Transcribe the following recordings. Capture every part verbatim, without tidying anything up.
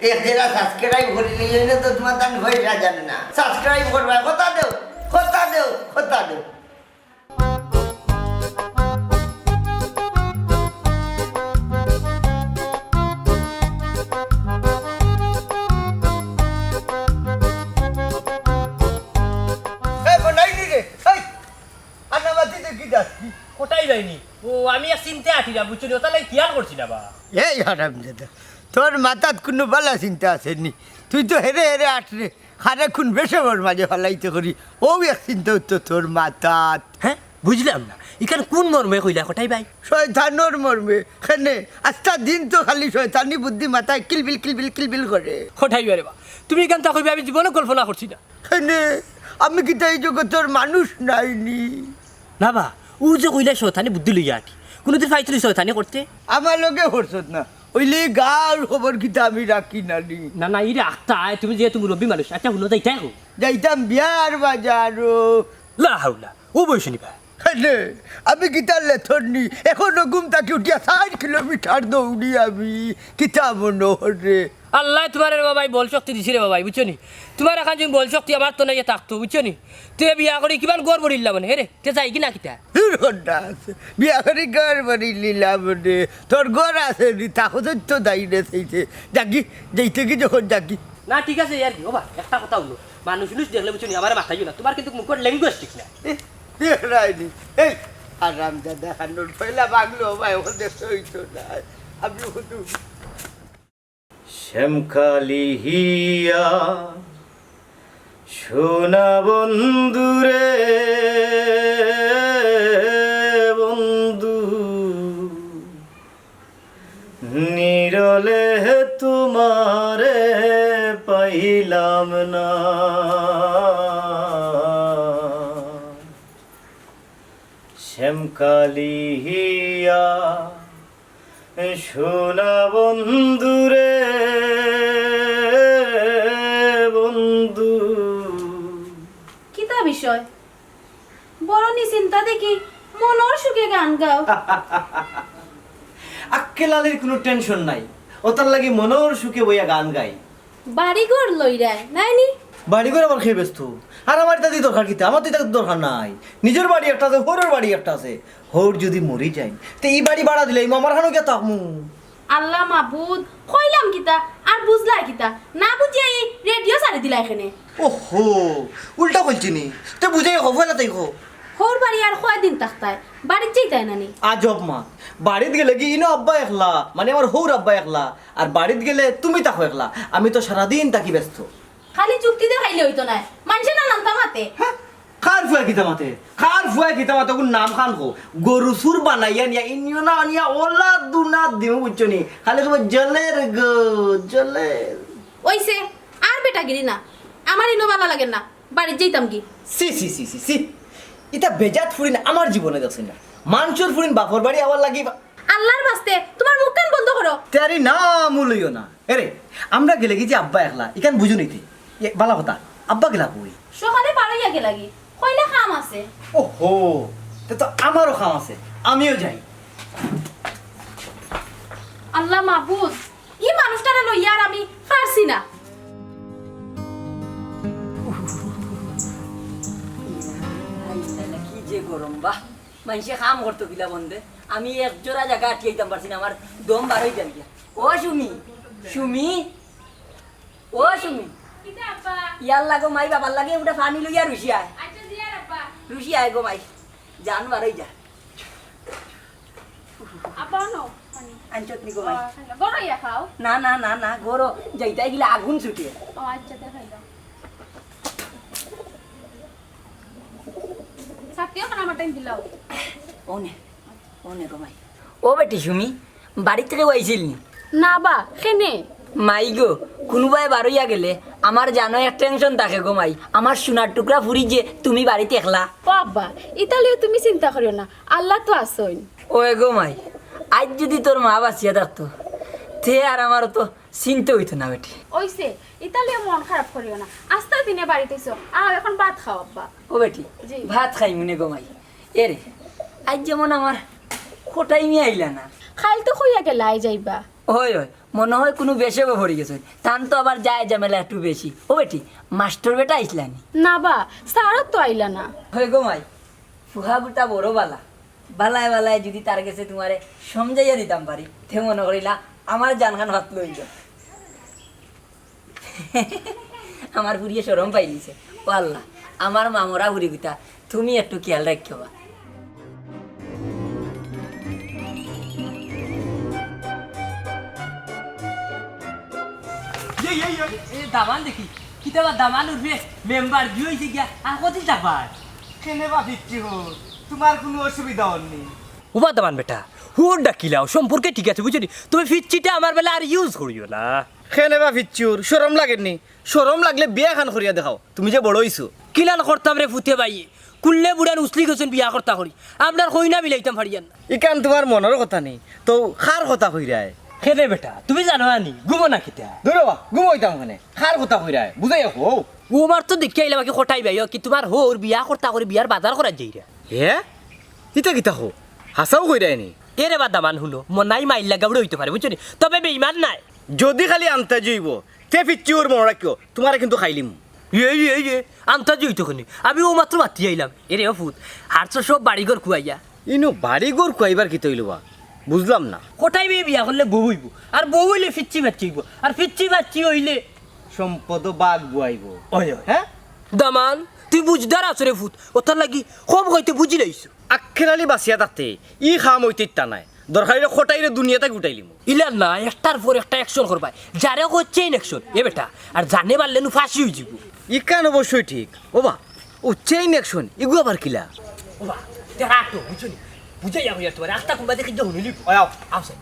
এক জেলা সাবস্ক্রাইব করি নিয়ে এনে তো তোমার তান পয়সা জানে না। সাবস্ক্রাইব করবা, কথা দেও, কথা দেও, কথা দেও। এই বনাইনি রে, এই আনামাতি দেখি যাচ্ছি। কোথায় যাইনি? ও, আমি আর চিনতে আছি না, বুঝছো নি? ওটা লাগে খেয়াল করছি না বা। এই হারামজাদা, তোর মাথাত কুনু বালা চিন্তা আছে নি? তুই তো হেরে হেরে আটরে, খারে খুন বেশে মোর মাঝে ফালাইতে করি। ও এক চিন্তা তো তোর মাথাত। হ্যাঁ, বুঝলাম না, ইখান কোন মর্মে কইলা কটাই ভাই? শয়তানোর মর্মে। কেনে, আস্তা দিন তো খালি শয়তানি বুদ্ধি মাথায় কিলবিল কিলবিল কিলবিল করে। কটাই ভাই রে বা, তুমি ইখান তা কইবে আমি জীবনে কল্পনা করছি না। কেনে, আমি কিতা এই জগতর মানুষ নাইনি? না বা, ও যে কইলা শয়তানি বুদ্ধি লইয়া আটি, কোনোদিন পাইছনি শয়তানি করতে? আমার লগে করছত না, অইলে গাঁওর খবর কিতা আমি রাখি না নি? না, না, ই রাখতায়, তুমি যেহেতু মুরব্বী মানুষ। আচ্ছা, হুনো, যাইতায় কো? যাইতাম বিয়ার বাজারো। লা হাওলা, ও বয়সে নিবা? কেনে, আমি কিতা লেথর নি? এখনো ঘুম থাকি উঠিয়া চাইর কিলোমিটার দৌড়ি আমি। কিতা মনো হরে? আল্লায় তুমারে রে বাবাই বল শক্তি দিছে রে বাবাই, বুঝছো নি? তুমার এখান যদি বল শক্তি আমার তো নাই থাকতো, বুঝছো নি? তে বিয়া করি কিমান ঘর ভরিলাম মানে, হে রে, তে যাই কি না কিতা? দূর হন্ডাস, বিয়া করি ঘর ভরিলিলাম মানে, তোর ঘর আছে নি, থাকো তো দায়ী রে সেইছে। যাগি, যাইতে কি যখন যাগি। না, ঠিক আছে, আর কি, ও বা, একটা কথা হুনো, মানুষ উনুষ দেখলে বুঝছো নি, আমারে মাতাইও না, তুমার কিন্তু মুখর ল্যাঙ্গুয়েজ ঠিক না। এ, এ, রাইনি, এই, হারামজাদা খানুর পয়লা বাংলো ভাই, ওখান দেখতে হইতো না, আমি শুধু শ্যামকালী হিয়া সোনা বন্ধু রে বন্ধু, নিরলে তোমারে পাইলাম না। শ্যামকালী হিয়া সোনা বন্ধু রে বন্ধু। কিতা বিষয়? বড় নিশ্চিন্তা দেখি মনর সুখে গান গাও। আক্কেল আলীর কুনু টেনশন নাই, অতার লাগি মনর সুখে বইয়া গান গাই। বাড়ি ঘর লইরায়, নায় নি? বাড়ি ঘর আবার কে বেচতো? আর আমার ইতা দি দরকার কিতা? আমার তো ইতা দরকার নাই। নিজর বাড়ি একটা আছে, হউরর বাড়ি একটা আছে। হউর যদি মরি যাইন, তে ই বাড়ি ভাড়া দিলে ই মামার খানো গিয়া থাকমু। আল্লাহ মাবুদ, কইলাম কিতা আর বুঝলায় কিতা? না বুঝিয়া ই রেডিও ছাড়ি দিলায় কেনে। ওহো, উল্টা কইছি নি? তে বুঝাই কও, পয়লা তাই কও। হউর বাড়ি আর কয়দিন থাকতায়? বাড়িত যাইতায় না নি? আজব মাত। বাড়িত গেলে কি ইনো আব্বা একলা, মানে আমার হউর আব্বা একলা, আর বাড়িত গেলে তুমি থাকো একলা। আমি তো সারাদিন থাকি ব্যস্ত। খালি যুক্তি দেখাইলে অইতো নায়, মানষে নানানতা মাতে। হ্যাঁ? কার ফুয়ায় কিতা মাতে? কার ফুয়ায় কিতা মাতে? ওগুর নাম খান কও। গরু চুর বানাইয়া নিয়া ইনিও না আনিয়া ওলা দুনা দিমু, বুঝছো নি? খালি কইবো, "জলের গো, জলের।" অইছে, আর বেটাগিরি না, আমার ইনো বালা লাগে না, বাড়িত যাইতাম কি? ছি, ছি, ছি, ছি, ছি। ইতা বেজাত ফুরিন আমার জীবনে দেখছি না। মানষর ফুরিন বাপর বাড়ি আওয়ার লাগি বা- আল্লাহর বাস্তে, তুমার মুখখান বন্ধ করো। তেরি নাম লইও না। এরে, আমরা গেলে কি যে আব্বা একলা, ইখান বুঝো নিতে। এ, বালা কথা, আব্বা গেলা কই? সকালে বারইয়া গেলাগি, কইলা কাম আছে। ওহো, তে তো আমারও কাম আছে, আমিও যাই। আল্লাহ মাবুদ, ই মানুষটারে লইয়া আর আমি পারছি না। কি যে গরম বা, মানষে কাম করতো কিলা বন্দে, আমি এক জোড়া জাগা আটিয়াইতাম পারছি না, আমার দম বারই যার গিয়া। ও সুমি, সুমি, ও সুমি। কিতা আব্বা? ইয়ার লাগো মাই বাবার লাগি উঠা পানি লইয়া রুশি আয়। আচ্ছা, জি আর আব্বা। রুশি আয় গো মাই। জান বারই যা। আব্বা, আনো পানি। আনছত নি গো মাই? ও, খাইলো। গরো ইয়া খাও। না, না, না, না, গরো। যাইতায় গিলা আগুন ছুটে। ও, আচ্ছা, তে খাইলো। ছাতি অখন আমার টাইম দিলাও। ও নে। ও নে গো মাই। ও বেটি সুমি, বাড়িত থাকি আইছিল নি? না বা, কেনে? মাই গো, কুনুবায় বারইয়া গেলে আমার জানো এক টেনশন থাকে গো মাই। আমার সোনার টুকরা ফুরি যে তুমি বাড়িত একলা। ও আব্বা, ইতালিও তুমি চিন্তা করিও না, আল্লাহ তো আছইন। ওই গো মাই, আইজ যদি তোর মা বাঁচিয়া থাকতো, তে আর আমার তো চিন্তা অইতো না বেটি। অইছে, ইতালিও মন খারাপ করিও না। আস্তা দিনে বাড়িত আইছো, আও অখন ভাত খাও আব্বা। ও বেটি, জি। ভাত খাইমু নে গো মাই। এরে, আইজ যেমন আমার কটাই মি আইলা না। কাইল তো কইয়া গেলা আইজ আইবা। ওই, ওই, মনো অয় কুনু বেশে পড়ি গেছইন। তান তো আবার যায় ঝামেলা একটু বেশি। ও বেটি, মাস্টর বেটা আইছলা নি? না বা, স্যারও তো আইলা না। অয় গো মাই, ফুয়া গুটা বড় বালা। বালায় বালায় যুদি তার গেছে তুমারে সমঝাইয়া দিতাম পারি, তে মনো করিলা আমার জানখান পাতলা অইলো। আমার ফুড়িয়ে শরম পাইলিছে। ও আল্লাহ, আমার মামরা ফুড়ি গুটা, তুমি একটু খিয়াল রাখিও বা। এই, এই, এই, এই, দামান দেখি, কিতা বা দামান উঠবে, মেম্বার বিয়া অইছে গিয়া, আর কতদিন থাকবা? কেনে বা ফিরছি হো, তুমার কুনু অসুবিধা অর নি? ও বা দামান বেটা, হুর ডাকিলাও, সম্পর্কে ঠিক আছে, বুঝছো নি? তুমি ফিরছিটা আমার বেলা আর use করিও না। কেনে বা ফিরছি হুর, শরম লাগের নি? শরম লাগলে বিয়া খান করিয়া দেখাও, তুমি যে বড় অইছো। কিলান করতাম রে ফুতে ভাই, কুল্লে বুড়ান উসলি গেছইন বিয়া করতা করি, আপনার কইনা মিলাইতাম পারিয়ার না। ইখান তুমার মনর কথা নি, তো কার কথা কইরায়? কেনে বেটা, তুমি জানো না নি, ঘুমো না কিতা? দুরো বা, ঘুমো অইতাম কেনে? কার কথা কইরায়? বুঝাইয়া কও। ও আমার তো দেখিয়া আইলাম বাকি কটাই ভাই, ও কি তুমার হউর বিয়া করতা করি বিয়ার বাজার করার যাইরা? হে? ইতা কিতা কও? হাছাউ কইরায় নি? এরে বা দামান হুনো, মনাই মাইল্লা গাউড়ে অইতো পারে, বুঝছো নি? তবে বেইমান নায়। যুদি খালি আন্তাজি অইবো, তে ফিরছি হুর মনো রাখিও, তুমারে কিন্তু খাইলিমু। এই, এই, এই, আন্তাজি অইতো কেনে? আমি অউ মাত্র মাতি আইলাম। এরে ও ফুত, হারছো সব বাড়িঘর খুয়াইয়া। ইনো বাড়িঘর খুয়াইবার কিতা অইলো বা? বুঝলাম না। কটাই ভাই বিয়া করলে বউ অইবো, আর বউ অইলে ফিরছি বাচ্চি অইবো, আর ফিরছি বাচ্চি অইলে সম্পদ বাগ বুয়াইবো। ওই, ওই। হ্যাঁ? দামান, তুই বুঝদার আছো রে ফুত, অতার লাগি কম কইতে বুঝিলাইছো। আক্কেল আলী বাঁচিয়া থাকতে ই কাম অইতে ইতা নায়। দরকার অইলে কটাইরে দুনিয়া থাকি উঠাইলিমু। ইলা না, একটার পর একটা action করবায়। যারে কয় chain action, এ বেটা, আর জানে পারলে নু ফাঁসি অইযিবো। ইখান অবশ্যই ঠিক। ও বা, ও chain action, ইগু আবার কিলা? ও বা, তে রাখো, বুঝছো নি? বুঝাইয়া কইয়ার তুমারে, আস্তা কুনবাদি কিতা হুনিলি? ওই আও। আও স্যার।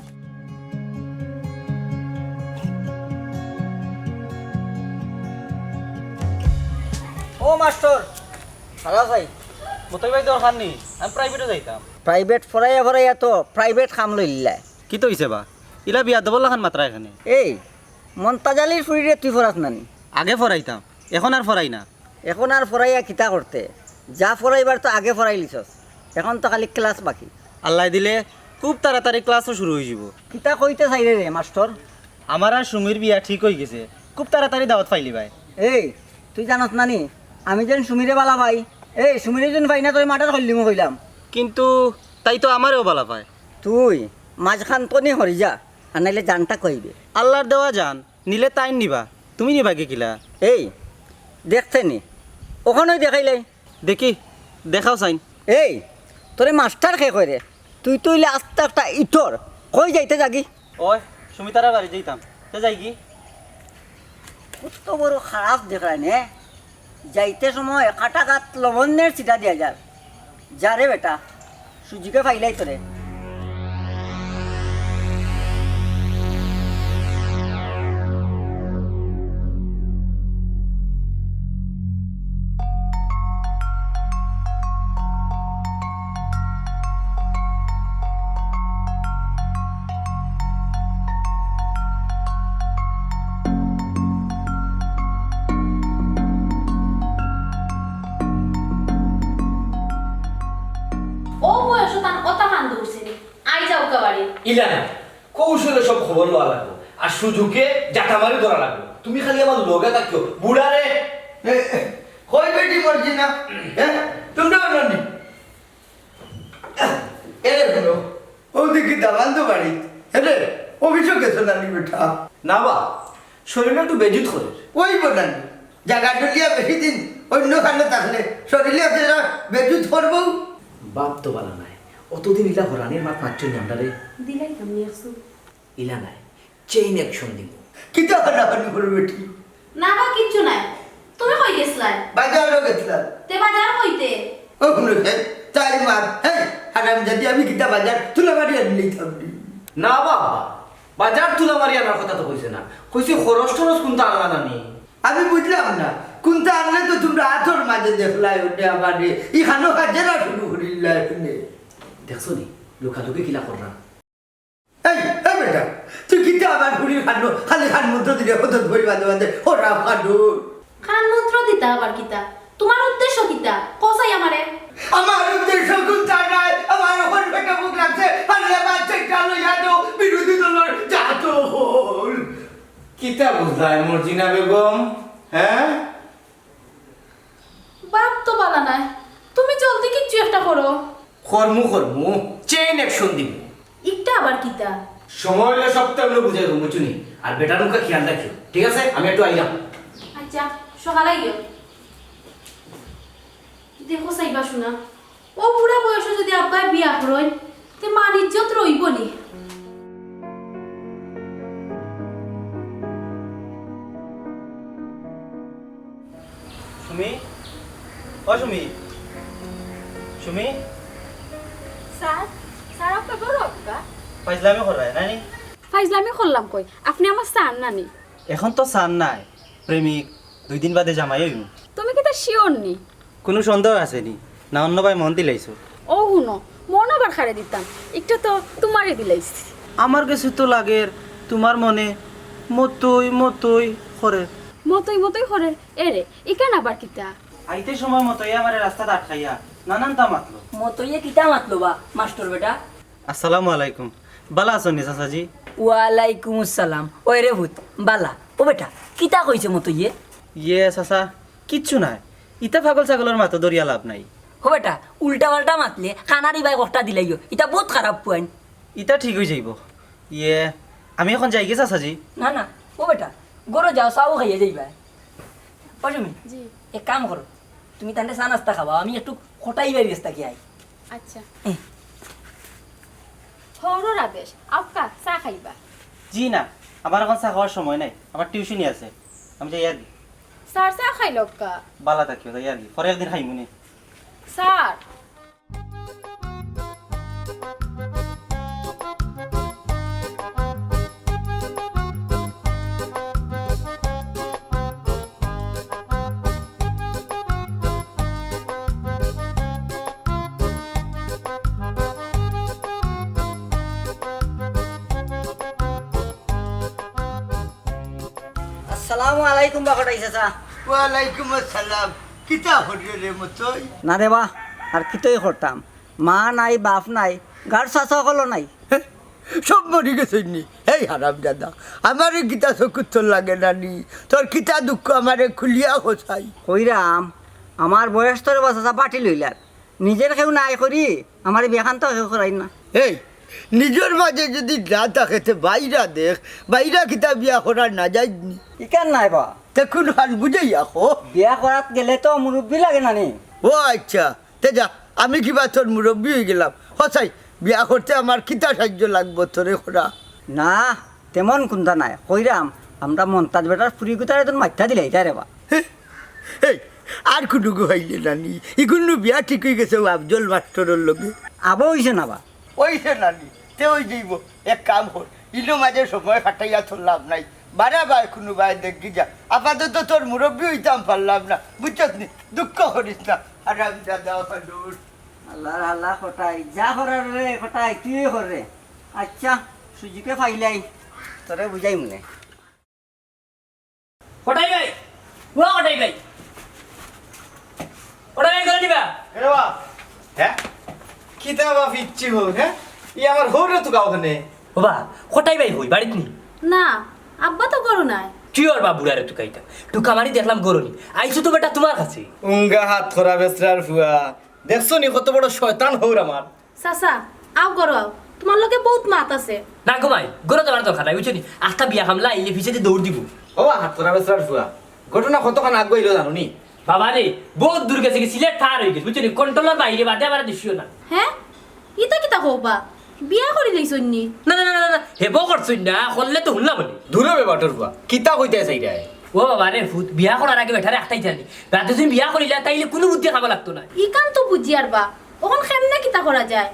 ও মাস্টর, ভালা আছাই? মতই ভাই দরকার নি, আমি private-ও যাইতাম। Private পড়াইয়া পড়াইয়া তো private কাম লইলিলায়। কিতা অইছে বা? ইলা বিয়াদবর লাখান মাতরা এখানে। এই, মন্তাজ আলীর ফুড়িরে তুই পড়াস না নি? আগে পড়াইতাম, এখন আর পড়াই না। এখন আর পড়াইয়া কিতা করতে? যা পড়াইবার তো আগে পড়াইলিছস, এখন তো খালি class বাকি। আল্লায় দিলে খুব তাড়াতাড়ি class-ও শুরু অইযিবো। কিতা কইতে চাইরে রে মাস্টর? আমার আর সুমির বিয়া ঠিক অইগেছে, খুব তাড়াতাড়ি দাওয়াত পাইলিবায়। এই, তুই জানস না নি, আমি যেন সুমিরে বালা পাই। এই, সুমিরে যেন পাই না, তোরে murder করিলিমু কইলাম। কিন্তু তাই তো আমারেও বালা পায়। তুই মাঝখান তনে হরি যা, আর নাইলে জানটা কইবে। আল্লার দেওয়া জান, নিলে তাইন নিবা, তুমি নিবাগি কিলা? এই, দেখতে নি, অখানউ দেখাইলাই। দেখি, দেখাও চাইন। এই, তোরে মাস্টার কে কয় রে? তুই তো অইলে আস্তা একটা ইতর। কই যাইতে যাগি? ওই, সুমিতারার বাড়ি যাইতাম। তে যাইগি? কত বড় খারাপ দেখরায় নে। যাইতে সময় কাটা গাত লবণের ছিটা দিয়া যার। যা রে বেটা, সুযোগে পাইলাই তোরে। অউ বয়সো তান অতা কান্দ উঠছে নি। আই যাউক্কা বাড়ি। ইলা না, কৌশলে সব খবর লওয়া লাগবো। আর সুযোগে জাটা মারি ধরা লাগবো। তুমি খালি আমার লগে থাকিও, বুড়ারে। এ, এ, কই বেটি মর্জিনা? হ্যাঁ? তুমরা অনো নি? এরে হুনো, অউ দেখি দামান তো বাড়ি। এরে, অফিসো গেছো না নি বেটা? না বা, শরীরটা একটু বেজুত করের। অইবো না নি? জাগা ডুলিয়া বেশি দিন অইন্য খানো থাকলে শরীরে আছে না, বেজুত করবো। বাপ তো বালা নাই, অতদিন ইলা হরানির মাত মাতছইন আমরারে। দিলাই তো আমি একশো। ইলা নাই, চেইন অ্যাকশন দিমু। কিতা হানাহানি করো বেটি? না বা, কিচ্ছু নাই। তুমি কই গেছলায়? বাজারো গেছলাম। তে বাজার কইতে? ও হুনো, তাই মার, হ্যাঁ, হারামজাদি, আমি কিতা বাজার তুলা মারি আনি লইতাম নি? না বাবা, বাজার তুলা মারি আনার কথা তো কইছে না, কইছে খরচ টরচ কুনতা আনলা না নি? আমি বুঝলাম না, কুনতা আনলে তো তুমরা আতর মাঝে দেখলায় ওটা আমারে, ইখানো হাজেরা শুরু করিলায় এখানে। দেখছো নি, লুকালুকি কিলা কররা? এই, এই বেটা, তুই কিতা আমার ফুড়ির কানো, খালি কান মন্ত্র দিলে হঠাৎ ভরি বাঁধে বাঁধে, ওরা কানো। কান মন্ত্র দিতা আবার কিতা? তুমার উদ্দেশ্য কিতা? কও চাই আমারে। আমার উদ্দেশ্য কুন্তা নাই, আমার অখন পেটো ভুক লাগছে, পারলে বাচ্চাটা লইয়া দেও, বিরোধী দলর যত হল। কিতা বুঝলায় মর্জিনা বেগম? হ্যাঁ? বাপ তো বালা নাই, তুমি জলদি কিচ্ছু একটা করো। করমু, করমু, চেইন অ্যাকশন দিমু। ইটা আবার কিতা? সময় অইলে সবতা অইলে বুঝাই দিমু, বুঝছো নি? আর বেটার মুখে খেয়াল রাখিও, ঠিক আছে? আমি একটু আইলাম। আচ্ছা, সকালে আইও। দেখো চাইবা শোনা, ও বুড়া বয়সে যদি আব্বায় বিয়া করইন, তে মান ইজ্জত রইবো নি? সুমি, ও সুমি, সুমি। স্যার, স্যার, আপনি বড় অক্কা? ফাইজলামি কররায় নানি? ফাইজলামি করলাম কই? আপনি আমার স্যার নানি? এখন তো স্যার নায়, প্রেমিক, দুই দিন বাদে জামাই অইমু। তুমি কিতা শিওর নি? কুনু সন্দেহ আছে নি? না অন্য বায় মন দিলাইছো? ও হুনো, মন আবার কারে দিতাম, ইটা তো তুমারে দিলাইছি। আমার গেছে তো লাগের তুমার মনে মতই মতই করের। মতই মতই করের? এরে, ইখান আবার কিতা? আইতে সময় মতইয়ে আমারে রাস্তাত আটকাইয়া নানানতা মাতলো। মতইয়ে কিতা মাতলো বা, মাস্টর বেটা? আসসালামু আলাইকুম। বালা আছইন নি চাচাজি? ওয়ালাইকুম আসসালাম। ওই রে পুত, বালা। ও বেটা, কিতা কইছে মতইয়ে? ইয়ে চাচা, কিচ্ছু নায়। ইতা পাগল ছাগলর মাতো ধরিয়া লাভ নাই। ও বেটা, উল্টা পাল্টা মাতলে কানারি বায় ককটা দিলাইও। ইতা বউত খারাপ পুয়াইন। ইতা ঠিক অইযাইবো। ইয়ে, আমি এখন যাইগি চাচাজি? না, না, ও বেটা, ঘরো যাও, চাও খাইয়া যাইবায়। ও সুমি, জি। এক কাম করো, তুমি তানরে চা নাস্তা খাওয়াও, আমি একটু কটাই বাড়ি গেছ থাকি আই। আচ্ছা। এ। হরর আদেশ, আউক্কা, চা খাইবা? জি না, আমার এখন চা খাওয়ার সময় নাই, আমার টিউশনি আছে, আমি যাই আর কি। স্যার, চা খাইলাউক্কা। বালা থাকিও, যাই আর কি, পরে একদিন খাইমুনে। স্যার। আসসালামু আলাইকুম বাকটাই চাচা। ওয়ালাইকুম আসসালাম। কিতা কররে রে মতই? না রে বা, আর কিতাই করতাম? মা নাই, বাপ নাই, গাঁওর চাচা অকলও নাই। হে, সব মরি গেছইন নি? এই হারামজাদা, আমারে কিতা চকুত তোর লাগে না নি? তোর কিতা দুঃখ আমারে খুলিয়া কছাই। কইরাম, আমার বয়স তো রে বা চাচা পাটি লইলার। নিজর কেউ নাই করি, আমারে বিয়াখান তো কেউ করাইন না। এই, নিজর মাঝে যদি না থাকে, তে বাইরা দেখ, বাইরা কিতা বিয়া করার না যায় নি? ইখান নায় বা। তে কুনখান বুঝাইয়া কও। বিয়া করাত গেলে তো মুরব্বি লাগে না নি? ও আচ্ছা, তে যা, আমি কিবা তোর মুরব্বি অইগেলাম। হ চাই, বিয়া করতে আমার কিতা সাহায্য লাগবো তোরে করা? না, তেমন কুন্তা নায়। কইরাম, আমরা মন্তাজ বেটার ফুরিগুতারে তো মাইত্তা দিলাইতায় রে বা। হে, এই, আর কুনু গু অইলে না নি? ইগুনু বিয়া ঠিক অইগেছে ও আফজল মাস্টরর লগে। আবো অইছে না বা? অইছে না নি? তে অইযাইবো। এক কাম কর, ইনো মাঝে সময় কাটাইয়া তোর লাভ নাই। বারা বায় কুনু বায় দেখি যা। আপাতত তোর মুরব্বি অইতাম পারলাম না। বুঝছত নি? দুঃখ করিস না। হারামজাদা মানুষ। আল্লার হালা কটাই, যা করার রে কটাই, তুইও কর রে। আচ্ছা, সুযোগে পাইলাই, তোরে বুঝাইমুনে। কটাই ভাই, ও কটাই ভাই, কটাই ভাই, ঘরো নিবা? এরে বা, হ্যাঁ? কিতা বা ফিরছি হো, হ্যাঁ? ই আমার হউরে তুকাও কেনে? ও বা, কটাই ভাই কই, বাড়িত নি? না, আব্বা তো ঘরো নাই। কিওর বা বুড়ারে তুকাইতা? তুকা মারি দেখলাম ঘরো নি। আইছো তো বেটা তুমার কাছে। উঙ্গা হাতখরা বেচরার ফুয়া। দেখছো নি কত বড় শয়তান হউর আমার? চাচা, আও ঘরো আও, তুমার লগে বউত মাত আছে। না গো মাই, ঘরো যাওয়ার দরকার নাই, বুঝছো নি? আস্তা বিয়া কামলা আইলে পিছেদি দৌড় দিবো। ও বা, হাতখরা বেচরার ফুয়া, ঘটনা কতখান আগুয়াইলো জানো নি? বাবা রে, বউত দূর গেছে গি, সিলেট পার অইগেছে, বুঝছো নি? কন্ট্রোলর বাইরে, বাদে আবার দেখিও না। হ্যাঁ? ইতা কিতা কও বা? বিয়া করিলাইছইন নি? না, না, না, না, না, হেবো করছইন না, করলে তো হুনলাম নি। দূর হ বে বাটর ফুয়া, কিতা কইতায় চাইরায়? ও বাবা রে ফুত, বিয়া করার আগে বেটারে আটকাইতা নি। বাদে তুমি বিয়া করিলা, তাইলে কুনু বুদ্ধি কামো লাগতো না। ইখান তো বুঝিয়ার বা, অখন কেমনে কিতা করা যায়?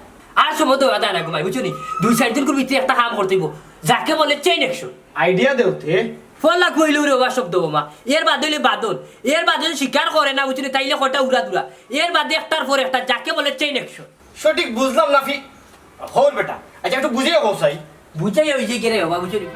আর সময় দেওয়া যায় না গো মাই, বুঝছো নি? দুই চাইর দিনকুর ভিতরে একটা কাম করতে অইবো, যাকে বলে চেইন অ্যাকশন। আইডিয়া দেও তে। ফলা কইলো রে বাবা শব্দ বোমা, এর বাদে অইলে বাদন, এর বাদে যদি স্বীকার করে না, বুঝছো নি? তাইলে কয়টা উড়া দুরা, এর বাদে একটার পর একটা, যাকে বলে চেইন অ্যাকশন। সঠিক বুঝলাম না ফি-, হউর বেটা। আচ্ছা, একটু বুঝিয়া কও চাই। বুঝাই অইছে কি রে বাবা, বুঝলি?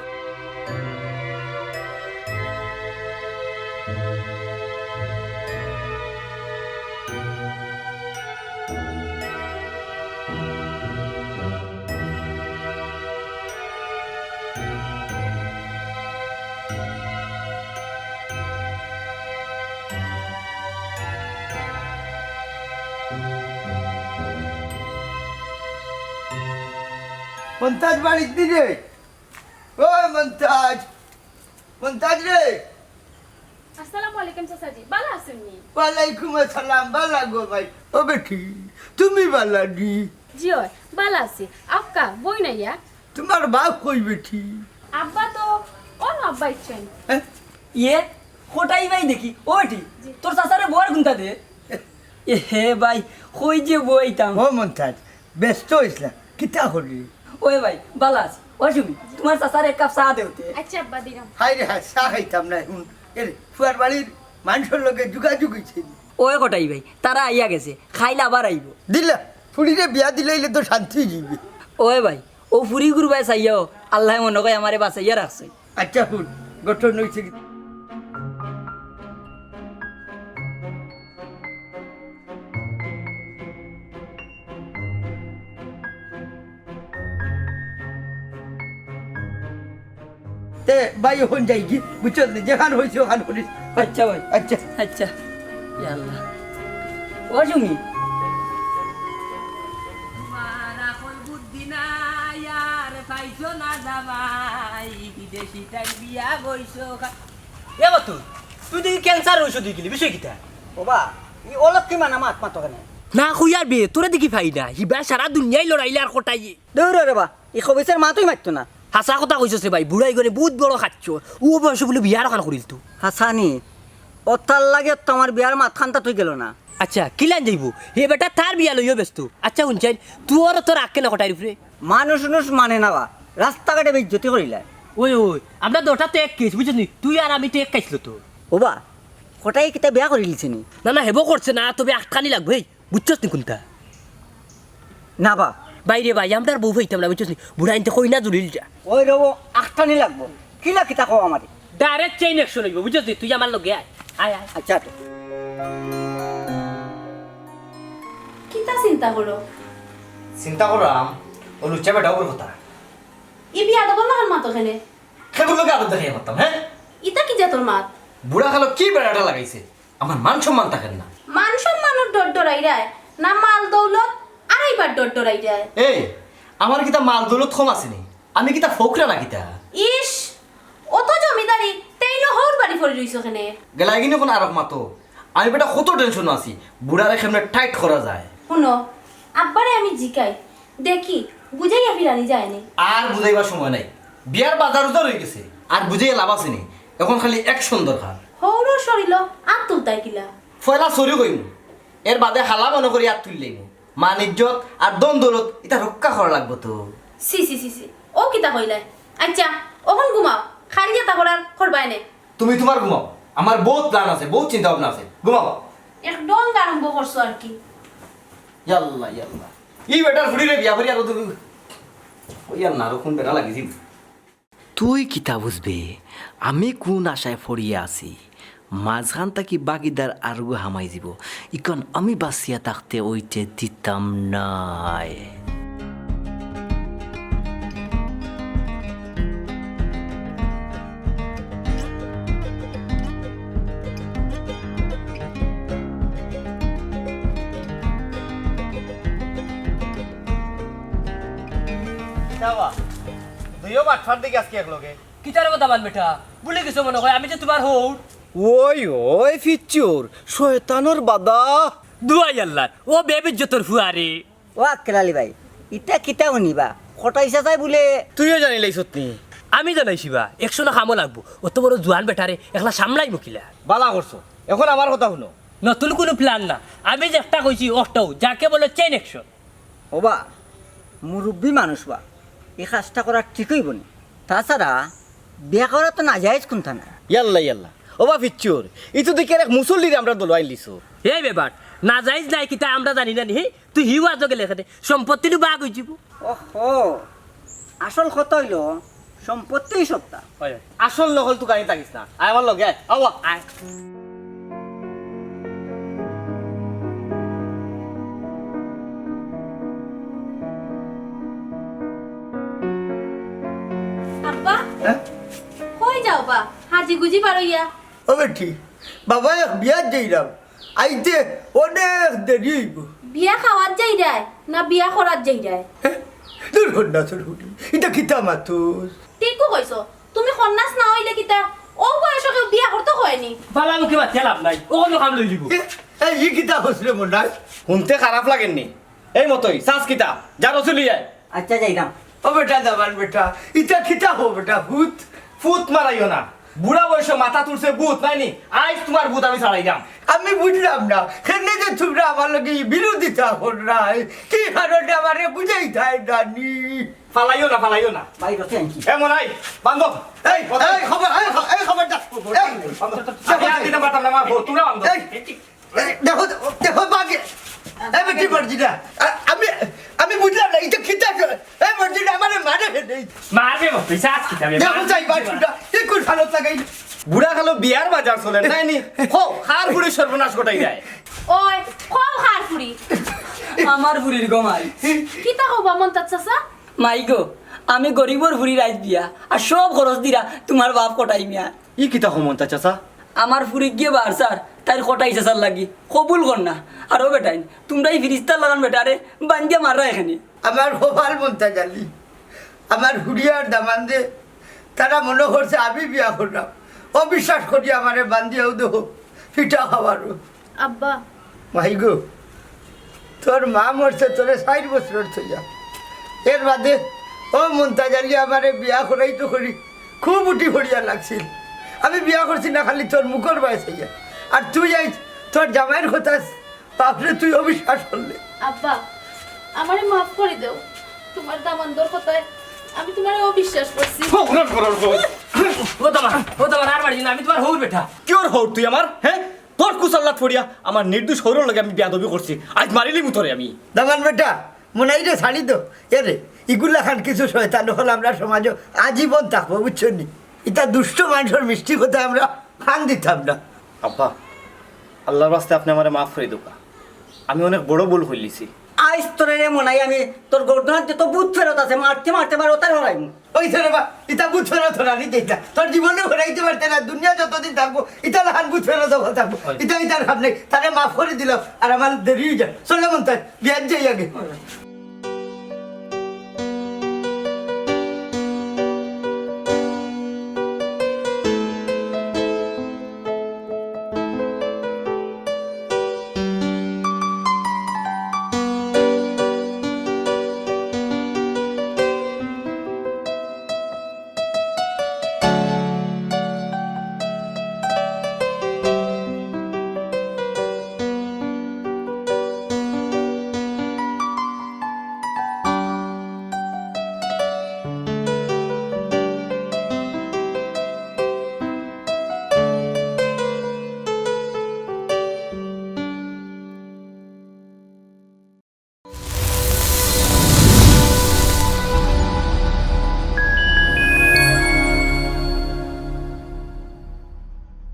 মন্তাজ বাড়িত নি রে? ও মন্তাজ, মন্তাজ রে। আসসালামু আলাইকুম চাচাজি, ভালা আছইন নি? ওয়ালাইকুম আসসালাম, ভালা গো ভাই। ও বেটি, তুমি ভালা নি? জি অয়, ভালা আছি। আউক্কা, বইন আইয়া। তুমার বাপ কই বেটি? আব্বা তো অনো আব্বা আইছইন। হ্যাঁ? ইয়ে, কটাই ভাই দেখি। ও বেটি, জি। তোর চাচারে বওয়ার কুনটা দে। এ হে ভাই, কই যে বইতাম। ও মন্তাজ, ব্যস্ত অইস না, কিতা করি? ওই ভাই, ভালা আছি। ও সুমি, তুমার চাচারে এক কাপ চা দেও তে। আচ্ছা আব্বা, দিরাম। হায় রে হায়, চা খাইতাম না অখন। এরে, ফুয়ার বাড়ির মানষর লগে যোগাযোগ অইছে নি? ওই কটাই ভাই, তারা আইয়া গেছে, কাইল আবার আইবো। দিলা, ফুড়িরে বিয়া দিলাইলে তো শান্তি অইযিবো। ওই ভাই, অউ ফুড়ি গুরবায় চাইয়াও আল্লায় মনো কয় আমারে বাচাইয়া রাখছে। আচ্ছা হুন, গঠন অইছে কি? তে ভাই, অখন যাইগি, বুঝছস নি? যেখান অইছে অখান করিস। আচ্ছা ভাই। আচ্ছা। আচ্ছা। ইয়া আল্লাহ। ও সুমি। তোমার আকল বুদ্ধি নাই আর পাইছো না জামাই, বিদেশি তাই বিয়া বইছো খা-, এ বাতু, তুই দেখি ক্যান্সার অইছো দেখি, বিষয় কিতা? ওবা, ই অলক্ষী মানা মাত মাতো কেনে? না, কইয়ার বে, তোরে দেখি পাই না, হিবা সারা দুনিয়ায় লড়াইলে আর কটাইয়ে। দৌড় রে বা, ই খবিসের মাতই মাততো না। হাছা কথা কইছস রে ভাই, বুড়া ইগনে বউত বড় খাচ্ছ। অউ বয়সো বুলে বিয়ার অখান করিল তু। হাছা নি, অতার লাগি তো আমার বিয়ার মাতখানতা তুই গেল না। আচ্ছা, কিলান যাইবো? হে বেটা তার বিয়া লইও ব্যস্ত। আচ্ছা, হুনছাইন, তুই আর তোর আক্কেল কটাইর উপরে। মানুষ উনুষ মানে না বা, রাস্তাঘাটে বেইজ্জতি করিলায়। ওই, ওই, আমরা দুটা তো এক কেস, বুঝছস নি? তুই আর আমি তো এক কেস লো তো। ওবা, কটাই কিতা বিয়া করিলিছে নি? না, না, হেবো করছে না, তবে আটকানি লাগবো, এই। বুঝছস নি কুনটা? না বা। বাইরে ভাই, আমরার বউ পাইতাম না, বুঝছস নি? বুড়া ইনতে কইনা জুড়িল যা। ওই রে, ও আখটানি লাগবো। কিলা কিতা কও আমারে? Direct chain action অইবো, বুঝছস নি? তুই আমার লগে আয়। আয়, আয়। আচ্ছা তো। কিতা চিন্তা করো? চিন্তা কররাম, অউ লুচ্চা বেটাগুর কথা। ই বিয়াদবর লাখান মাতো কেনে? কেবল লগে আদর দেখাইয়া মাততাম, হ্যাঁ? ইতা কি জাতর মাত? বুড়া কালো কি বেড়াটা লাগাইছে? আমার মান সম্মান থাকের না। মান সম্মানর ডর ডরাইরায়, না মাল দৌলত আড়াইবার ডর ডরাইরায়? এই, আমার কিতা মাল দৌলত কম আছে নি? আমি কিতা ফকরা না কিতা? ইস, অত জমিদারি, তেইনও হউর বাড়ি পড়ি রইছো কেনে? গেলায়গি নি কুন আরক মাতো? আমি বেটা কত tension আছি, বুড়ারে কেমনে tight করা যায়। হুনো, আব্বারে আমি জিকাই, দেখি, বুঝাইয়া ফিরানি যায়নি। আর বুঝাইবার সময় নাই, বিয়ার বাজার উজার অইগেছে, আর বুঝাইয়া লাভ আছে নি? অখন খালি action দরকার। হউরর শরীলো আত তুলতায় কিলা? পয়লা sorry কইমু, এর বাদে হালা মনো করি আত তুলিলাইমু। মান ইজ্জত আর ধন দৌলত ইতা রক্ষা করা লাগবো তো। ছি, ছি, ছি, ছি। অউ কিতা কইলায়? আইচ্ছা, অখন ঘুমাও। খালি যেতা করার করবায় নে। তুমি তুমার ঘুমাও। আমার বউত plan আছে, বউত চিন্তা ভাবনা আছে। ঘুমাও। একদম আরম্ভ করছো আর কি। ইয়াল্লা, ইয়াল্লা। ই বেটার ফুড়িরে বিয়া করি আর তো কইয়ার না, আর কুন বেটা লাগিছিল। তুই কিতা বুঝবে আমি কুন আশায় পড়িয়া আছি? মাঝখান থাকি বাগিদার আরগু হামাই যিবো। ইখান আমি বাচিয়া থাকতে অইতে দিতাম নায়। কিতা বা? দুইও বাটফার দেখি আজকে একলগে। কিতার কথা বাল বেটা? ভুলি গেছো মনো কয় আমি যে তুমার হউর? ওই, ওই ফিচ্চুর, শয়তানর বাদা। দুয়াই আল্লার, ও বেইজ্জতর ফুয়ারে। ও আক্কেল আলী ভাই, ইতা কিতা হুনিবা? কটাই চাচায় বুলে। তুইও জানিলাইছত নি? আমি জানাইছি বা, একশো না কামো লাগবো। অত বড় জুয়ান বেটারে একলা সামলাইমু কিলা? বালা করছো। অখন আমার কথা হুনো। নতুন কুনু plan না। আমি যেটা কইছি অটাউ, যাকে বলে chain action। ওবা, মুরব্বি মানুষ বা, ই কাজটা করা ঠিক অইবো নি। তাছাড়া বিয়া করা তো নাজায়েজ কুনতা না। ইয়াল্লা, ইয়াল্লা। ওবা ফিচ্চুর, ইতো দেখি আর এক মুসল্লিরে আমরার দলো আইনলিছো। এই বেবাট, নাজায়েজ নায় কিতা আমরা জানি না নি, হে? তুই হিউ আজো গেলে এখানে, সম্পত্তি নু ভাগ অইযিবো। ওহো, আসল কথা অইলো, সম্পত্তিউ সবতা। অয়, অয়। আসল নকল তুকানি থাকিস না। আয় আমার লগে, আয়। আও, আয়। আব্বা? হ্যাঁ? কই যাও বা? হাজিগুজি বারইয়া। ও বেটি, বাবা এক বিয়াত যাইরাম। আইতে অনেক দেরি অইবো। বিয়া খাওয়াত যাইরায় না বিয়া করাত যাইরায়? হে? দূর হন না, তোর হুডি। ইটা কিতা মাতুস? ঠিকউ কইছো। তুমি খন্নাস না অইলে কিতা, অউ বয়সো কেউ বিয়া করতো কয়নি? বালা মুখে মাতিয়া লাভ নাই, অউ অনো কাম লই দিব। এ, এ, ই কিতা কইছ রে মনাই? হুনতে খারাপ লাগের নি? এই মতই, চাস কিতা? যা রসুলি আয়। আচ্ছা, যাইরাম। ও বেটা, দামান বেটা, ইটা কিতা কও বেটা, ফুত? ফুত মারাইও না। বুড়া বয়সো মাথাত উঠছে ভূত, নায়নি? আইজ তুমার ভূত আমি ছাড়াইরাম। আমি বুঝলাম না, কেনে যে তুমরা আমার লগে ই বিরোধিতা কররায়, কি কারণে আমারে বুঝাইতায় নানি? ফালাইও না, ফালাইও না। ভাই, রসে আনছি। এ মনাই, বান্ধব। এই, এই, খবর, এই, খ-, এই, খবরদার। এই, বান্ধব। আমি আর দিতাম পারতাম না, আমার ভূত, তুমরা বান্ধব। এই, এই, দেখো, দেখো, বাগে। এই বেটি মর্জিনা, আ-, আমি, আমি বুঝলাম না, ইটা কিতা? এই মর্জিনা, আমারে মারে ফেলে। মারবে মতো, চাস কিতা? দেখো, যাই বাছুটা, কি কুল ফালত লাগাই। বুড়া কালো বিয়ার বাজার চলে, নায়নি? কও, কার ফুড়ি সর্বনাশ ঘটাই দেয়। ওই, কও কার ফুড়ি? আমার ফুড়ির গো মাই। কিতা কও বা মন্তাজ চাচা? মাই গো, আমি গরিবর ফুড়ির আইজ বিয়া, আর সব খরচ দিরা তুমার বাপ কটাই মিয়া। ই কিতা কও মন্তাজ চাচা? আমার ফুড়ি গিয়ে বার স্যার, তাইর কটাই চাচার লাগি কবুল কর না। আর ও বেটাইন, তুমরা ই ফিরিস্তার লাখান বেটারে বান্ধিয়া মাররা এখানে। আমার কপাল মন্তাজ আলী, আমার হুড়িয়ার দামান্দে, তারা মনো করছে আমি বিয়া করলাম। অবিশ্বাস করি আমারে বান্ধিয়াউ দেহ, পিঠা খাওয়ারও। আব্বা। মাই গো, তোর মা মরছে তোরে চাইর বছরর থইয়া। এর বাদে ও মন্তাজ আলী আমারে বিয়া করাইতো করি খুব উঠি পড়িয়া লাগছিল। আমি বিয়া করছি না খালি তোর মুখর বায় চাইয়া। আর তুই আইজ তোর জামাইর কথা বাপরে, তুই অবিশ্বাস করলে। আব্বা, আমারে মাফ করি দেও। তুমার দামান্দর কথায় আমি তুমারে অবিশ্বাস করছি। ও দামান, ও দামান, আর মারিও না, আমি তুমার হউর বেটা। কিওর হউর তুই আমার, হে? তোর কুশাল্লাত পড়িয়া আমার নির্দোষ হউরর লগে আমি বেয়াদবি করছি। আইজ মারিলিমু তোরে আমি। দামান বেটা, মনাইরে ছাড়ি দো। এরে, ইগুলা খান কিছু শয়তান অকল আমরার সমাজো আজীবন থাকবো, বুঝছো নি? ইতা দুষ্ট মানষর মিষ্টি কথায় আমরা কান দিতাম না। আব্বা, আল্লার ওয়াস্তে আপনে আমারে মাফ করি দেউক্কা। আমি অনেক বড় ভুল করিলিছি। আইজ তোরে রে মনাই আমি তোর গর্দনাত যত ভূত ফেরত আছে মারতে মারতে মারো তার হরাইমু। ওই রে বা, ইতা ভূত ফেরত হরানি দেইতা। তোর জীবনে হরাইতে পারতে না, দুনিয়া যতদিন থাকবো, ইতা লাখান ভূত ফেরত হওয়া থাকবো। ওই। ইতা ইতার খাপ নাই, তারে মাফ করি দিলাম, আর আমার দেরি অই যায়। চলো মন্তাজ, বিয়াত যাই আগে।